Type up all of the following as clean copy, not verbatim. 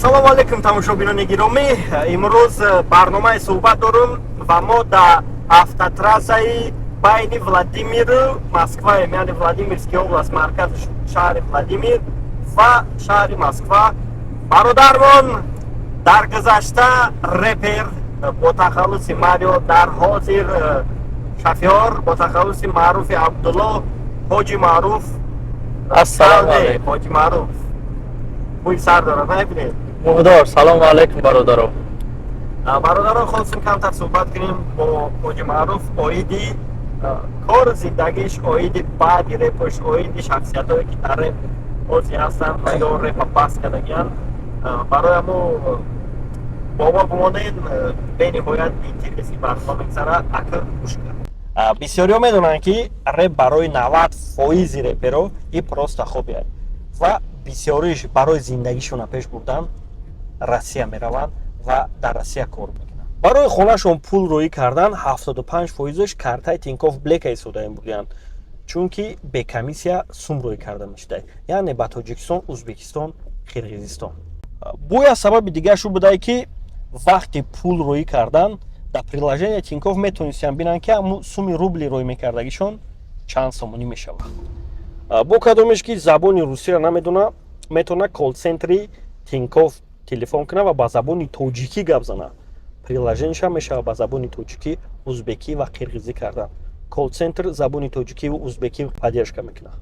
Ассалому алайкум, тамошобинони гиромӣ. Имрӯз барномаи суҳбат дорум ва мо дар автотрассаи байни Владимиру Москваем, яъне Владимирский область, маркази шаҳри Владимир ва шаҳри Москва. Бародармон, дар гузашта репер бо тахаллуси Марио, дар ҳозир шофёр бо тахаллуси маъруфи Абдулло, Ҳоҷи Маъруф. Ассалому алайкум. Ҳоҷи Маъруф бӯи сар дорад, набинед. Муҳдор, салому алайкум, бародаро. Бародарон, хостем камтар суҳбат кунем бо Ҳоҷи Маъруф оиди кору зиндагиш, оиди баъди репош, оиди шахсиятҳое, ки дар реп ҳозир ҳастанд ва ё репа бас кардагианд. Барои ҳамо бо мо бимонед, бениҳоят интересный барнома мегзарад, ака гӯш кард. Бисёриҳо медонанд, ки реп барои 90 фоизи реперо и просто хобби ва бисёриш барои зиндагишона пеш бурдан Россия мераванд ва дар Россия кор мекунанд. Барои хонашон пул роӣ кардан 75 фоизаш картаи Тинькофф Блека истодаем бурдиянд, чунки бе комиссия сум роӣ карда мешуда, яъне ба Тоҷикистон, Ӯзбекистон, Қирғизистон. Бояд сабаби дигаршу будае, ки вақти пул роӣ кардан дар приложение Тинькофф метонистиям бинанд, ки ҳамун суми рубли роӣ мекардагишон чанд сомонӣ мешавад. Бо кадомеш ки забони русиро намедона, метавона колл-центри Тинькофф телефон кунад ва ба забони тоҷикӣ гап зана. Приложениеша мешавад ба забони тоҷикӣ, узбекӣ ва қирғизӣ кардан. Колл-центр забони тоҷикиву узбекӣ поддержка мекунад.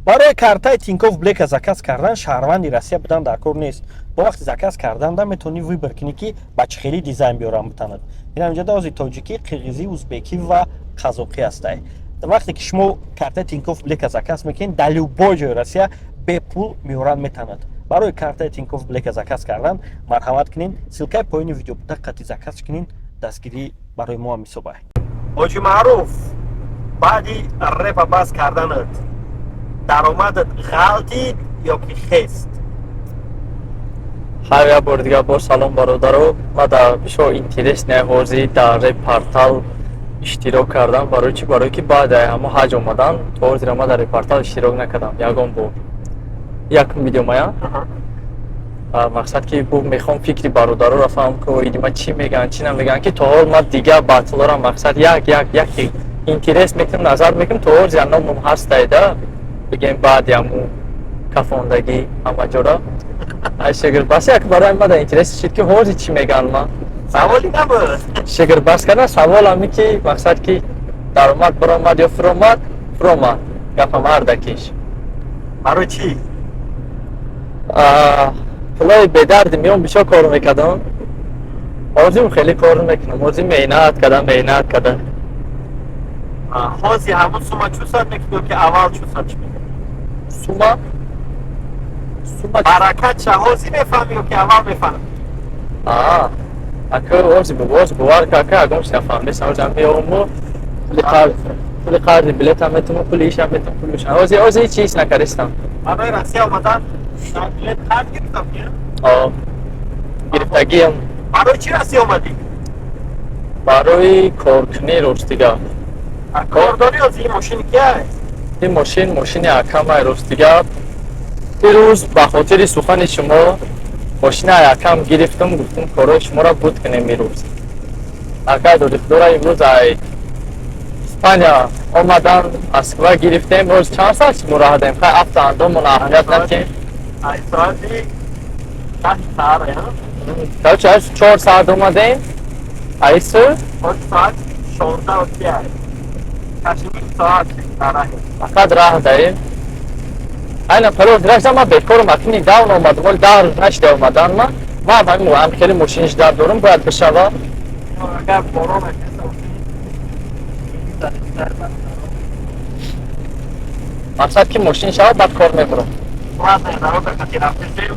Барои картаи Тинькофф Блека заказ кардан шаҳрванди Россия будан дар кор нест. Бо вақти заказ карданда метавонӣ выбор кунӣ, ки ба чӣ хели дизайн биёрам битанад. Ин инҷа даози тоҷикӣ, қирғизӣ, узбекӣ ва қазоқӣ ҳастай. Вақте ки шумо картаи Тинькофф Блека заказ мекунед, дар любой ҷои Россия бепул меоранд метавонад. Барои картаи Тинькофф Блека заказ кардан марҳамат кунед, ссылкаи поёни видео буда, қати заказ кунед. Дастгирӣ барои мо ҳам ҳисобай. Ҳоҷи Маъруф, баъди репа бас карданат даромадат ғалтид ё ки хест? Ҳар як бори дигар бор салом, бародаро. Ма дар бисёр интересный ҳозир дар реп портал иштирок кардам. Барои чӣ? Барое ки баъд ҳамо ҳаҷ омадан то ҳозира ма дар реп портал иштирок накардам ягон бор. Якум видео мая. Мақсад ки бу мехоҳам фикри бародароро фаҳмам, ки оиди ма чӣ мегӯянд, чӣ намегӯянд, ки то ҳол ма дигар батлора мақсад як як яке интерес мекунам, назар мекунам, то ҳол зиён номам ҳастайда, бигем, баъди ҳаму кафондагӣ ҳама ҷора. Ай шигр бас як барои ма да интерес шид, ки ҳозир чӣ мегӯянд ма. Саволи набуд? Шигр бас кардан савол ҳами, ки мақсад ки даромад баромад ё фуромад? Фуромад, гапам ардакиш. Барои чӣ? Пулои бедарди миён бисёр кор мекардам, ҳозир хеле кор мекунам, ҳозир меҳнат кардам, меҳнат кардам. Ҳозир ҳамун сума чӯ сад мекунӣ, ки аввал чӯ сад чӣ мекунӣ? Сума, сума. Баракатша ҳозир мефаҳмӣ ё ки аввал мефаҳмӣ? Ака, ҳозир боз бовар ка, ака, ягон чи нафаҳмидесам. Ҳозир меому пули қарз, пули қарзи билетам метавонам, пули ишам метавонам, пули ишам. Ҳозир ҳеҷ чиз накардистам. Барои Россия омадан дар билет қарз гирифтам? О, гирифтагиам. Барои чӣ Россия омадӣ? Барои коркунӣ, ростига. Кор дорӣ? Ҳозир ин мошини кия? Ин мошин мошини акамай, ростига. Дирӯз ба хотири сухани шумо мошина акам гирифтам, гуфтам, корҳои шуморо буд кунем имрӯз. Акай доди худора имрӯз ай Испания омадан, Москва гирифтем. Боз чанд соат шумо раҳ даем? Хай, афта андомон аҳамият надиҳем. Ай соати 10 саҳар. Короче, аз 4 саат омадем айсу. Ҳозир соат 16:30, 6:30 соат дар раҳем. Фақат раҳ даем. Айна пароз рашта ма бекорам, акни давн омадам, оли 10 рӯз нашида омадан. Ма ҳам хеле мошиниш дар дорам, бояд бишава. Агар борон накеса. Мақсад ки мошин шавад, баъд кор мебурам. Ладно, дорога қати рафтесем,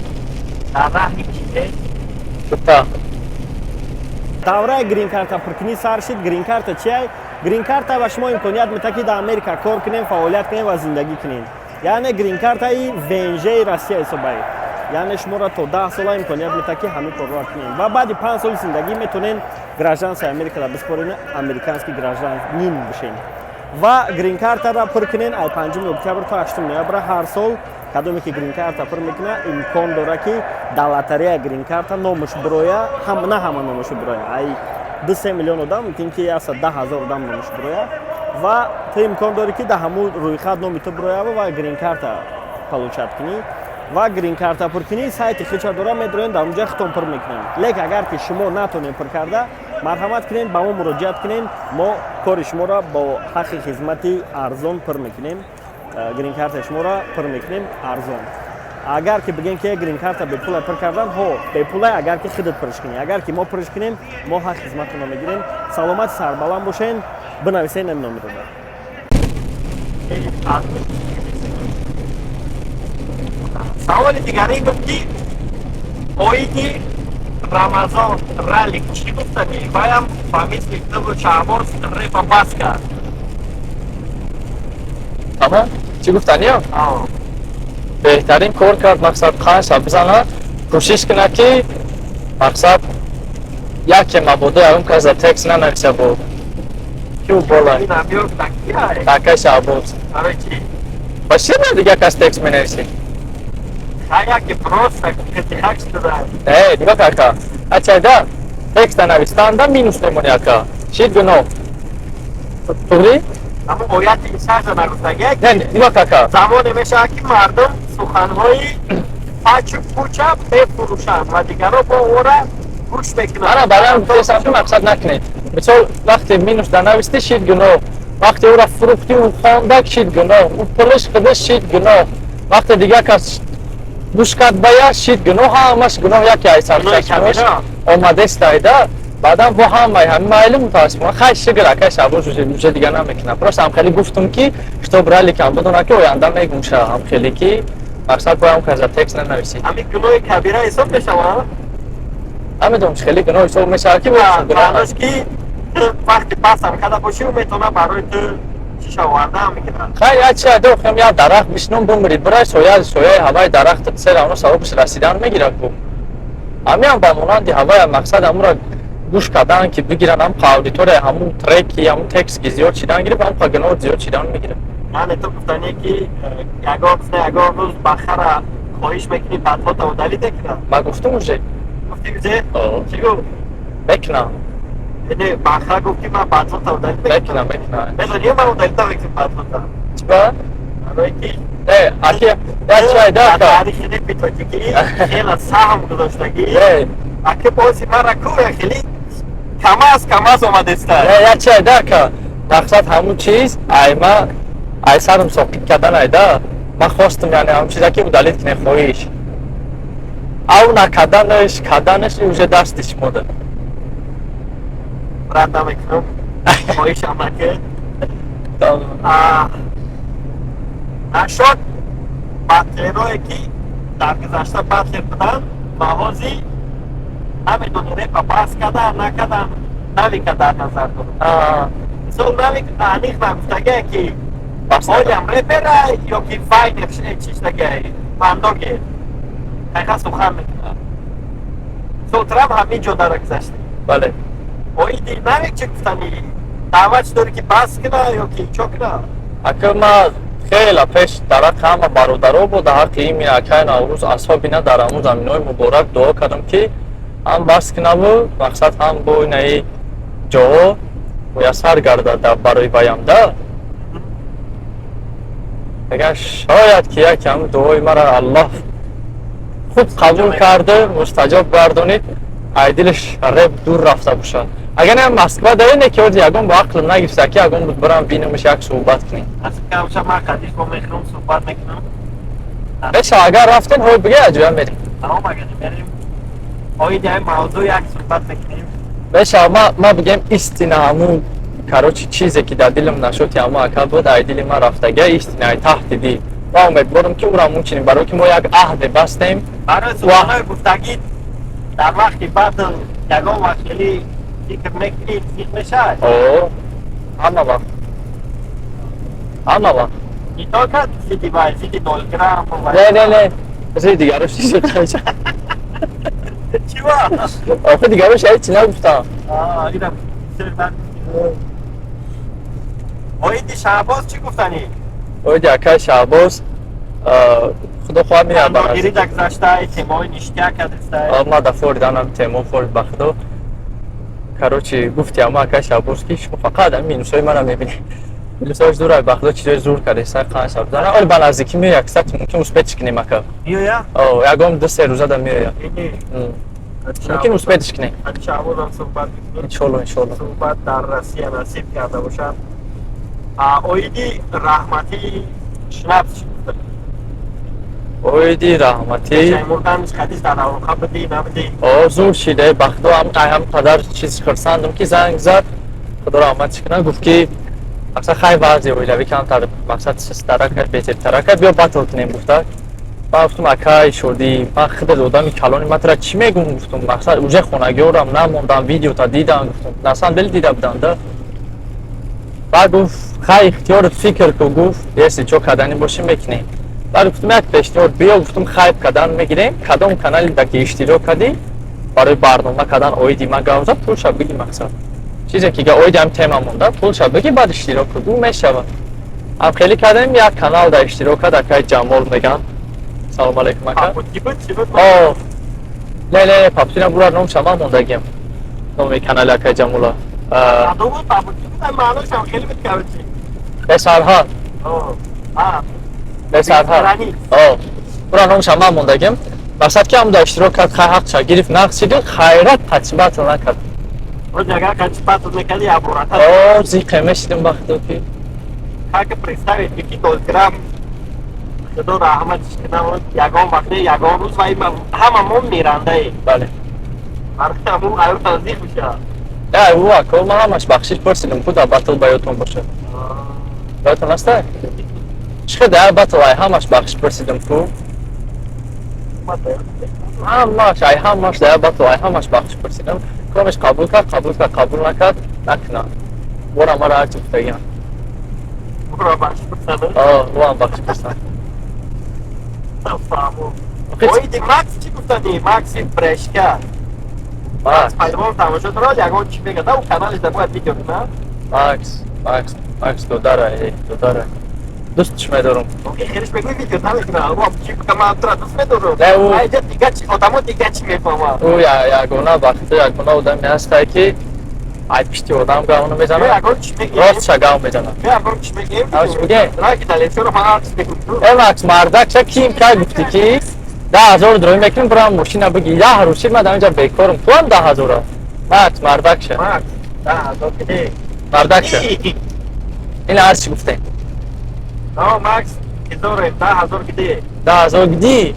дар раҳи чизе. Бута. Давраи грин-карта пуркунӣ сар шид. Грин-карта чиай? Грин-карта ба шумо имконият медиҳад, ки дар Америка кор кунем, фаъолият кунем ва зиндагӣ кунем. Яъне грин-картаи ВНЖи Россия ҳисобай, яъне шуморо то 10 сола имконият медиҳад, ки ҳамин корро кунем ва баъди 5 соли зиндагӣ метавонен гражданствои Америкаро биспорен, американский гражданин бишен. Ва гринкартара пур кунен ай 5 октябр то 8 ноябр ҳар сол. Кадоме ки гринкарта пур мекуна, имкон дора, ки дар лотерея гринкарта номаш бироя. Ҳам на ҳама номаш бироя, ай 2-3 миллион одам мумкин ки 110 000 одам номаш бироя. Ва ту имкон дорӣ, ки дар ҳамун рӯйхат номи ту бироява ва гринкарта получать кунӣ. Ва гринкарта пур кунӣ, сайти хича дора, медроен, дар онҷа хитон пур мекунем. Лек агар ки шумо натонем пур карда, марҳамат кунем, ба мо муроҷиат кунем, мо кори шуморо бо ҳаққи хизмати арзон пур мекунем. Гринкартаи шуморо пур мекунем арзон. Агар ки бигем, ки гринкарта бепула пур кардан, ҳо, бепула, агар ки худат пурш кунӣ. Агар ки мо пурш кунем, мо ҳақ хизматро мегирем. Саломати сарбаланд бошен. Бинависен ин номерода. Саволи дигаре буд, ки оиди Рамазон Ралик чӣ гуфтанӣ? Ваям ба мисли тубу Шаҳбоз репа бас кард. Тамом, чӣ гуфтаниё? Беҳтарин кор кард. Мақсад, қанша бизана, кӯшиш кунад, ки мақсад яке мабодо ягон кас за текст нанависа буд, ки ӯ бола такай Шаҳбоз. Барои чӣ? Ба чӣ на дигар кас текст менависӣ? Яке просто критикак шуда. Э, нигоҳ, ака, ачайда текста навистанда минус мемонӣ, ака, шид гуноҳ, туғри. Аммо ояти исаҷа нагуфтагия. Не, нигоҳ, ака. Замоне мешавад, ки мардум суханҳои пачу пуча мефурӯшанд ва дигарро бо ора гӯш мекунанд. Ана, барои гуфтесам, ки мақсад накунед. Мисол, вақте минус данавистӣ, шид гуноҳ. Вақте ӯра фурӯхтӣ, ӯ хондак, шид гуноҳ. Ӯ пулиш худаш шид гуноҳ. Вақте дигар кас гӯш кард ба я, шид гуноҳ. Ҳамаш гуноҳ яке ай сарчашмаш омадестайда. Баъдан бо ҳамаи ҳами майли, мутаассифона. Хай, шукр, акай Шаҳбоз уже дигар намекунам. Просто ҳам хеле гуфтум, ки чтоб Раликам бидонад, ки оянда мегумша. Ҳам хеле ки мақсад боям каза текст нанависӣ. Ҳамин гуноҳи кабира ҳисоб мешавад? Намедонам, чи хеле гуноҳ ҳисоб мешавад, ки маънош ки вақти пасам карда бошӣ, ӯ метавонад барои ту чиша овардаам мекунад. Хай, я чи адохем, я дарахт бишнум, бумри, бирай, соя, сояи ҳаваи дарахт сер ано савобиш расидан мегирад. Бу ҳамиам ба монанди ҳавая мақсад ҳамура гӯш кардан, ки бигиран ҳам аудитория, ҳамун треки, ҳамун текст ки зиёд шидан гирифт, ҳам гуноҳ зиёд шидан мегирад. Яъне ту гуфтанӣ, ки ягон рӯз, не ягон рӯз ба хара хоҳиш мекунӣ, баъдҳо удалить мекунад? Ман гуфтум уже. Гуфтӣ уже? Чӣ гуфт? Мекунам. Не, баха гуфти, ман баъдҳо удалить. Мекунам, мекунам. Медонӣ, ман удалить мекунам баъдҳо. Чиба? Барои ки Э, аки, я чай да. Таърихи репи тоҷикӣ хела саҳм гузоштагӣ. Аки бози мара ку хеле камаз камаз омадеста. Я чай да, ка. Мақсад, ҳамун чиз айма ай сарам соқит кардан айда. Ман хостум, яъне ҳамун чиза ки удалить кунем, хоҳиш. Ав накарданаш, карданаш уже дасти шумода. Рад намекунам. Хоҳишам наки. Нашод батлерое, ки дар гузашта батлер буданд ва ҳозир намедони репа бас кардан накардан, Навика дар назар дорам. Мисол, Навик аниқ нагуфтагия, ки оям репера ё ки вайнер чиштагия, пандоге ҳақиқат сухан мекунад. Мисол, трам ҳамин ҷо дар гузашта. Бале. Оиди Навик чӣ гуфтанӣ? Даъват дорӣ, ки бас куна ё ки чо куна? Ака, ма хеле пеш дар ҳаққи ҳама бародаро бо дар ҳаққи ими акай Наврӯз асҳоби на дар ҳамун заминои муборак дуо кардам, ки ҳам бас кунаву мақсад ҳам бо инаи ҷоҳо муяссар гардад барои ваямда. Агар шояд ки як ҳам дуои мара Аллоҳ хуб қабул карду мустаҷоб гардонид, ай дилаш реп дур рафта бошад. Агар не, Москва даре, не ки ҳози ягон бо ақлм нагирифта, ки ягон буд барам бинамш, як суҳбат кунем. Камша ман қадиш бо мехӯрам, суҳбат мекунам. Беша, агар рафтен, ҳой биге, аҷоя мерем. Тамом, агар мерем, оиди ҳамин мавзӯъ як суҳбат мекунем. Беша, ма бигем, истина, ҳамун, короче, чизе ки дар дилам нашуд, ҳамун ака буд, ай дили ман рафтага, истина, ай таҳти дил. Ва умедворам, ки ӯра мунчинем, барое ки мо як аҳде бастем. Барои суханҳои гуфтагӣ дар вақти батл ягон вақт хеле фикр мекунӣ, фикр мешавад? О, ҳама вақт, ҳама вақт. Ито кард зидди вай, зидди нолграмм? Не, не, не, зидди дигарош. Чӣ ва? Охи, дигарош ҳеҷ нагуфтам. Ина. Оиди Шаҳбоз чӣ гуфтанӣ? Оиди акай Шаҳбоз, худо хоҳад, меяд ба Андогирӣ наздикӣ. Да гузашта темаҳои ништяк кардистай. Ма да фориданам темо форид, ба худо. Короче, гуфти ама акай Шаҳбоз, ки шумо фақат ами минусҳои мана мебинед. Минусҳои зур, ба худо, чизои зур кардеса, қанша бизана. Оли ба наздикӣ меояд, кстати, мумкин успеть кунем, ака. Меоя? О, ягон 2-3 рӯза да меояд. Ини. Мумкин успеть кунем. Шаҳбозам суҳбат мекунем. Иншолло, иншолло. Суҳбат дар Россия насиб карда бошад. Оиди раҳматии Шнапс чӣ гуфтанӣ? Оиди раҳматӣ. Мурданиш хадис дар алоқа будӣ, набудӣ? О, зур шида, ба худо, ҳам қадар чиз хурсандам, ки занг зад, худо раҳматш кунад, гуфт, ки мақсад хай, вазъи оилавӣ камтар, мақсад систарака, бетертарака, биё батл кунем, гуфта. Ман гуфтум: «Акай шодӣ, ман худат одами калони, ман тура чӣ мегӯм?» Гуфтум, мақсад уже хонагиёрам намондам, видеота дидам, гуфтум, на самом деле дида будам да. Баъд гуфт: «Хай, ихтиёрат, фикр ку», гуфт, «если чо кардани бошӣ, мекунем». Баъд гуфтум: «Як пешниҳод, биё», гуфтум, «хайп кардан мегирем, кадом канали да ки иштирок кардӣ, барои барнома кардан оиди ман гап зад, пулша биги, мақсад чизе ки оиди ҳам тема монда, пулша биги, баъд иштирок кун». Гуфт: «Мешавад». Ам хеле кардем, як канал да иштирок кард, акай Ҷамол меган. Салом алейкум, ака. Папутки буд, чӣ буд? О, не, не, папутина бура, номша ман мондагиам, номи канали акай Ҷамола. Кадом буд? Папутки буд, маъношам хеле буд, короче. Бесарҳад. Бесарҳад. О, бура, номша ман мондагиам. Мақсад ки ҳамда иштирок кард, хай, ҳақша гирифт, нақд шиди, хайрат қачи батл накард. Агар қачи батл мекарди, ябурата. О, зиқе мешидим, вақто ки. Как представить, ки 0 грамм, худо раҳматиш кунад, ягон вақте, ягон рӯз ва ҳама мо мерандаем. Бале. Ҳамун аю таздиқ мешавад. Не, ӯ ако, ман ҳамаш бахшиш пурсидим, худа батл ба ёдтон бошад. Ёдтон аста? Чӣ хел дар батл ай ҳамаш бахшиш пурсидим ку? Ҳамаш, ай ҳамаш дар батл ай ҳамаш бахшиш пурсидим. Кромеш қабул кард, қабул кард, қабул накард, накунад. Бора мара ҳарчи гуфтагиам. Бура бахшиш пурсад? О, ӯам бахшиш пурсад. Фаҳмум. Оиди Макс чӣ гуфтанӣ? Макси Брешка. Макс. Пайлвон тамошо дорад, ягон чӣ мегӯяд? Ӯ каналиш да бояд видео кунад. Макс, Макс, Макс додара, додара. Дӯстш медорам. Окей, хелиш мегӯи, видео намекунад. Ӯ чӣ гуфта, ман тура дӯст медорам. Не, ӯ Айҷа дига чӣ, одамо дига чӣ мефаҳманд? Ӯ ягона вақти ягона одаме ҳастае, ки ай пишти одам гавно мезанад. Ягон чӣ мегӯем? Ростша гав мезанад. Ягон чӣ мегӯем? Ав, чӣ бигем? Раки далечоро ман ҳар чӣ мегӯм. Э, Макс, мардак ша, ким кай гуфтӣ, ки 10 000 дроӣ мекунем, бурам мошина биги, 10 рӯз шид, ман дар инҷа бекорам, туам 10 000-а. Макс, мардак ша. Макс, 10 000 киди. Мардак ша. Ин ҳар чӣ гуфтем. О, Макс, кидорем, 10 000 киди. 10 000 гиди.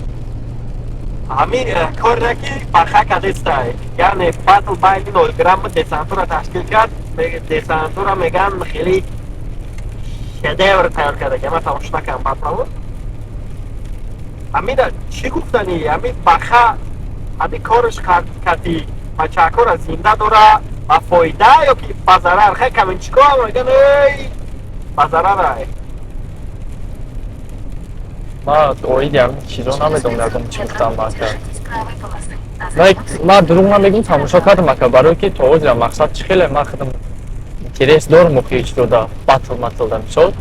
Ҳамин коре ки барха кадестай, яъне батл байни 0 грамм десантура ташкил кард, десантура меган, хеле шедевр тайёр карда, ки ман тамошо накардам батлаво. Ҳамина чӣ гуфтанӣ? Ҳамин баха, ҳамин кориш кати бачаҳакора зинда дора, ба фоида ё ки ба зарар? Хай, каменчико меган, эй, ба зарарай. Ман оиди ҳамин чизо намедонам, ягон чӣ гуфтам, ака. Ман дурӯғ намегӯм, тамошо кардам, ака, барое ки то ҳозира мақсад чӣ хеле ман худам интерес дорам охи ҳеч дода батл матл да, мисол,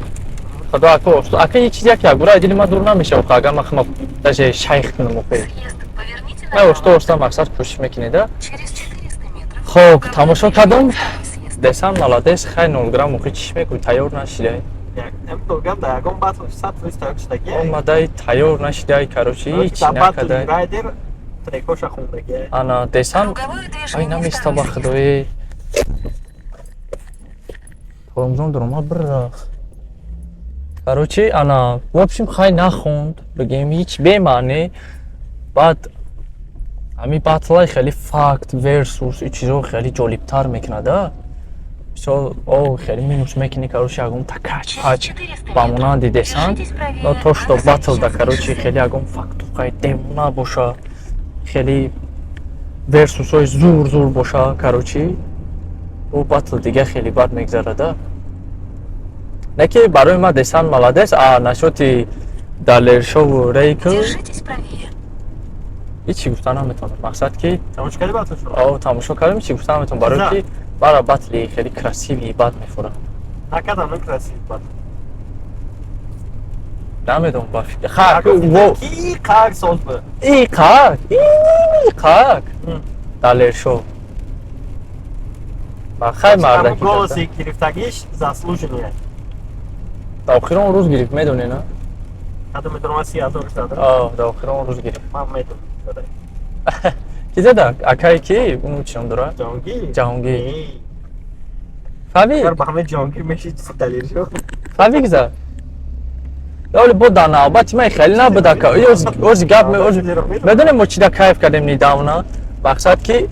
худо, ака, ака, ҳеч чиз як ягура дили ман дур намешава, агар ман худам даже шайх кунам охи. Ман оста оста мақсад кӯшиш мекунеда. Хоб, тамошо кардам, десам молодец, хай, 0 грамм охи чиш мекӯ, тайёр нашидай. Омадай, тайёр нашидай, короче, ҳеч накадай. Ана десам, ай, наместа, ба худои, тормозон дурома бирафт. Короче, ана, в общем, хай, нахонд, бигем, ҳеч бемаъне. Баъд ҳами батлай хеле факт версус и чизо хеле ҷолибтар мекунада. Мисол, о, хеле минус мекунӣ, короче, ягон такач пач ба монанди десант, но то что батл да, короче, хеле ягон факту хай девона боша, хеле версусҳои зур зур боша, короче, ӯ батл дига хеле бад мегзарада. Не ки барои ман десант молодец, а насчёти Далершову Рейкл ҳичи гуфта наметавонам. Мақсад ки о, тамошо кардем, ҳичи гуфта наметавонам, барое ки бара батли хеле красивый бад мефурад. Накардам, некрасив бад. Намедонам, ба фикр. Ха, во. Ки қак соз буд. И қак, и қак. Далершо. Ба хай мардаки. Голоси гирифтагиш заслуженный. Дар охири он рӯз гирифт, медонӣ, на? Кадом, метавонам, 30 000 дадам. А, дар охири он рӯз гирифт. Ман медонам. Ки зада? Акай ки? Уну чӣ ном дорад? Ҷонгир. Ҷаҳонгир. Фаҳмид? Агар ба ҳама Ҷонгир мешид, Далершо. Фаҳмид, зад? Вале бо дар навбати ман хеле набуд, ака. Ози гап медонем, мо чида кайф кардем недавно. Мақсад ки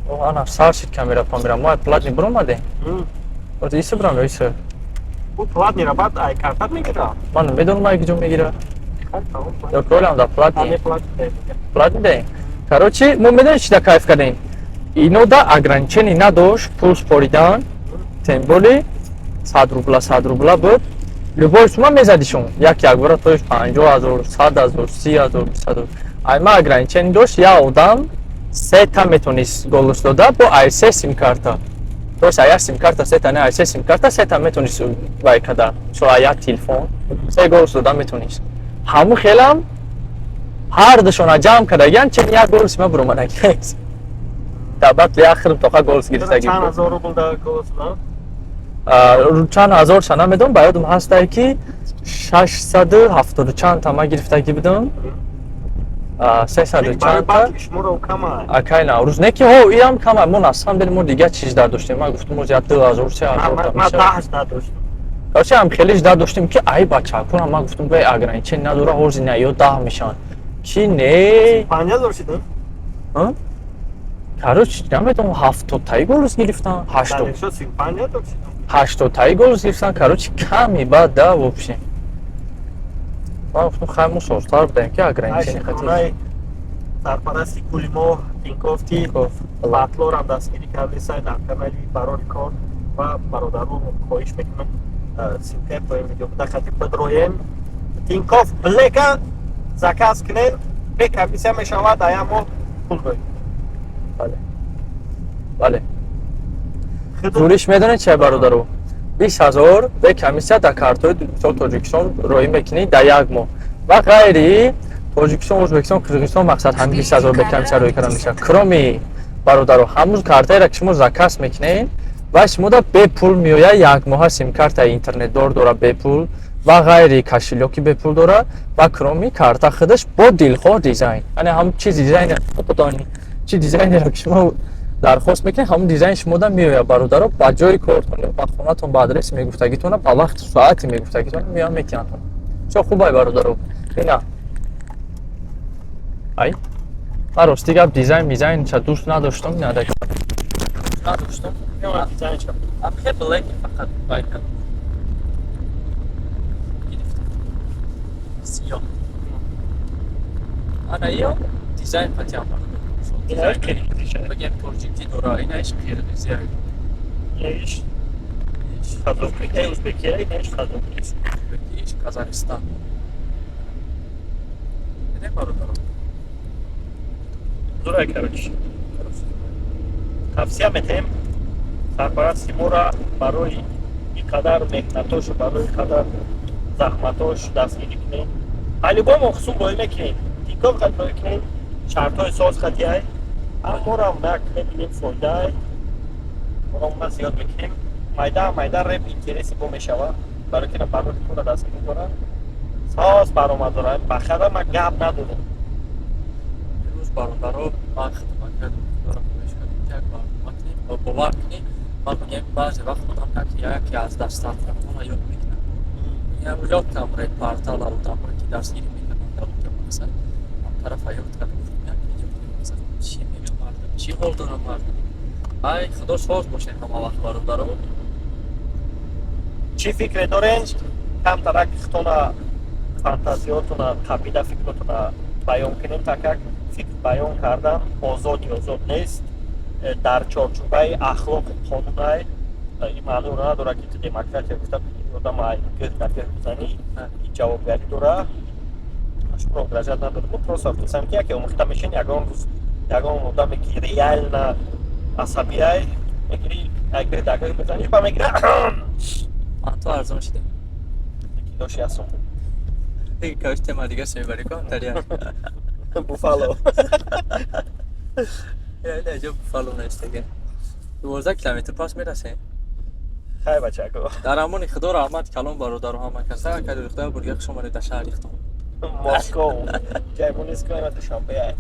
ана сар шид камера памера. Мо платный биромадем. Ози иса бирам ё иса? Ӯ платный ра баъд ай картат мегира. Ман намедонам, ай куҷо мегира. Ё колам да платный. Платный даем. Короче, мо медонем, чида кайф кардем. Ино да ограничение надошт пул споридан, тем более 100 рубла, 100 рубла буд. Любой сума мезадишон. Як якбора тоиш 50 000, 100 000, 30 000, 20 000. Ай ма ограничение дошт, як одам сета метонист голос дода бо ай се симкарта. То есть ай як симкарта сета не, ай се симкарта сета метонист вай када. Со ай як телефон се голос дода метонист. Ҳамун хелам ҳардушона ҷамъ кардагиян, чен як голос ма буромадагист. Дар батли ахирм тоқа голос гирифтагӣ. Чанд ҳазор рубл да голос дод? Чанд ҳазор ша намедонам, ба ёдам ҳастае, ки 670 чанд та ма гирифтагӣ будам, 300 чанд та. Шуморо кама. Акай Наврӯз, не ки ҳо, иам кама. Мо на самом деле мо дигар чиз дар доштем. Ман гуфтам, оз як 2000, 3000. Ма 10 да доштам. Короче, ам хеле жда доштем, ки ай бачакунам. Ман гуфтам, бай ограничение надора, ҳози не ё 10 мешаванд, ки не. 5000 шидам. Короче, намедонам, 70-таи голос гирифтан, 80. Далершо 35 000 шидам. 80-таи голос гирифтан. Короче, ками баъд да, в общем ман гуфтам, хай, мо созтар будем, ки ограничение хати. Сарпарасти кули мо Тинкофти батлорам дастгирӣ кардесай дар канали Барори кор ва бародару хоҳиш мекунам, ссылка и поин видео буда, хати бидроем, Тинкоф Блека заказ кунед, бе комиссия мешавад, ая мо пул дорем. Бале, бале, зуриш медонед чи, бародару? 20 000 бе комиссия дар картои, мисол, Тоҷикистон роҳӣ мекунӣ дар як моҳ ва ғайри Тоҷикистон, Ӯзбекистон, Қирғизистон. Мақсад, ҳамин 20 000 бе комиссия роҳӣ карда мешавад. Кроме, бародаро, ҳамун картаеро, ки шумо заказ мекунед, ва шумо да бепул меояд, якмоҳа симкартаи интернетдор дора бепул ва ғайри кошелёк и бепул дора ва кроме карта худаш бо дилхоҳ дизайн, яъне ҳам чи дизайн, чи дизайнеро, ки шумо дархост мекунед, ҳамун дизайн шумода меояд, бародаро, ба ҷои кортон ё ба хонатон, ба адреси мегуфтагитона, ба вақту соати мегуфтагитона меояд, метиҳандтон. Бисёр хуб ай, бародаро. Ина ай, ман рости гап, дизайн мизайнша дӯст надоштам, надоштам. Хе, блек фақат вай кардам, гирифтам сиёҳ. Ана ё дизайн қатиам бигем, тоҷикӣ дора, инаиш қирғизия. Иш узбекия, иш қазоқӣ. Иш Казахстан. Дидем, бародаро. Зурай, короче, тавсия метаҳем сарпарасти моро барои ин қадар меҳнатошу барои қадар заҳматош дастгирӣ кунем. По-любому хусум роӣ мекунем, тиков қад роӣ кунем, шартҳои соз қатиай, амморам як мебинем, фоидаай ором ма зиёд мекунем. Майда майда реп интереси бо мешава, барои ки барои моро дастгирӣ дорад, соз баромад дорад. Ба хада ма гап надорем. Имрӯз, бародаро, ман хидмат кардам, дорам, хоҳиш кардам, ки як барнома кунем ва бовар кунем, ман мегӯям, баъзе вақт одам яке аз дастархона ёд мекунад. Ёд кардам реп портала, одамое ки дастгирӣ мекарданд дар онҷо. Мақсад, ам тарафа ёд кардам, гуфтам, як видео кунем. Мақсад, чӣ мегӯям мардум, чӣ ҳол дорам мардум? Ай, худо соз бошем ҳама вақт, бародаро. Чӣ фикре дорен? Камтарак хитона, фантазиётона қабида, фикротона баён кунем, так как фикр баён кардан озод ё озод нест, дар чорчӯбаи ахлоқу қонунай. Ин маъноро надорад, ки ту демократия гуфта одам гӯҳ дар гӯҳ бизанӣ, ин ҷавобгарӣ дора. Шуморо угрожать надорем, мо просто гуфтем, ки яке омӯхта мешин. Ягон рӯз ягон одаме, ки реально асабиай, мегирӣ, як гӯҳ дар гӯҳ мезанӣ, ба мегира. Манту арзон шида. Килоши 1 сум. Каш тема дига мебари кон тария. Буфало. Ҷо Буфало навиштага. 12 километр пас мерасем. Хай, бачако. Дар амони Худо, раҳмат калон, бародару ҳама каса. Акади Худо бурга, хуш омадед дар шаҳри Худо. Москов. Ҷай Мониско, Душанбе.